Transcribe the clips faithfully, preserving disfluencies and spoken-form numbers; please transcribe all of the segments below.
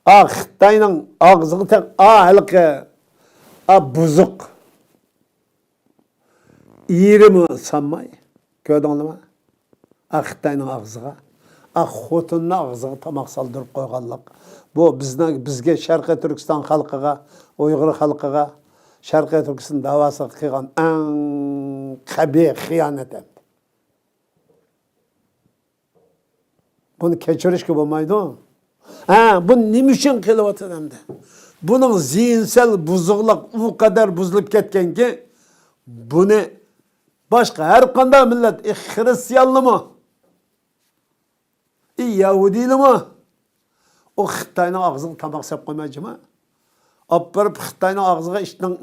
ئا خىتاينىڭ ئاغزىغا تەق، ئا ھېلىقى، ئا بۇزۇق. ئېرىمۇ سانماي. كۆردۈڭلارمۇ؟ ئا خىتاينىڭ ئاغزىغا، ئا خوتۇننىڭ ئاغزىغا تاماق سالدۇرۇپ قويغانلىق. بۇ بىزنىڭ، بىزگە، شەرقىي تۈركىستان خەلقىگە، ئۇيغۇر خەلقىگە، شەرقىي تۈركىستان داۋاسىغا قىلغان ئەڭ قەبىھ خىيانەت ئەمدى. بۇنى كەچۈرۈشكە بولمايدۇ. ھە، بۇ نېمە ئۈچۈن قىلىۋاتىدۇ ئەمدى؟ بۇنىڭ زىيىنسەل بۇزۇقلۇق ئۇ قەدەر بۇزۇلۇپ كەتكەنكى، بۇنى باشقا ھەر قانداق مىللەت، ئى، خىرىستىيانلىمۇ، ئى، يەھۇدىيلىمۇ، ئۇ خىتاينىڭ ئاغزىغا تاماق سەپ قويماي جىما. ئاپىرىپ خىتاينىڭ ئاغزىغا ئىتنىڭ، ئى،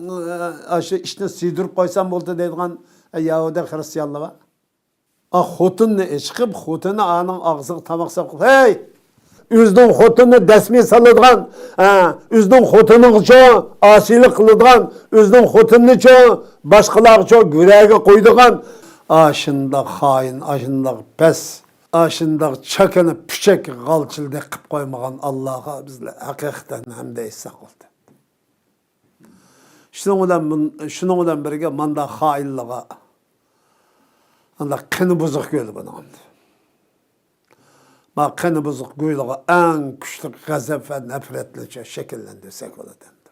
ئاشۇ ئىتنى سىيدۇرۇپ قويسام بولدى دەيدىغان، ئى، يەھۇدىي خىرىستىيانلار بار. ئا، خوتۇننى ئىچىقىپ، خوتۇنى ئانىڭ ئاغزىغا تاماق سەپ قىلىپ، ھەي! ئۆزىنىڭ خوتۇنىنى دەسمىي سالىدىغان، ھە، ئۆزىنىڭ خوتۇنىغىچۇ ئاسىيلىق قىلىدىغان، ئۆزىنىڭ خوتۇنىنىچۇ باشقىلارغىچۇ گۈرەگە قويىدىغان، ئاشۇنداق خائىن، ئاشۇنداق پەس، ئاشۇنداق چاكىنى پۈچەككە غالچىلدەك قىلىپ قويمىغان ئاللاغا بىزلەر ھەقىقەتەن ھەمدە ئېيتساق بولدى. شۇنىڭ بىلەن مۇن-، شۇنىڭ بىلەن بىرگە ماندا خائىنلىغا، ئاندا قېنى بۇزۇق گۆيلى بۇنىڭ. ما قېنى بۇزۇق گۆيلىغا ئەڭ كۈچلۈك غەزەپ ۋە نەپرەتلىرىچە شەكىللەندۈرسەك بولىدۇ ئەمدى.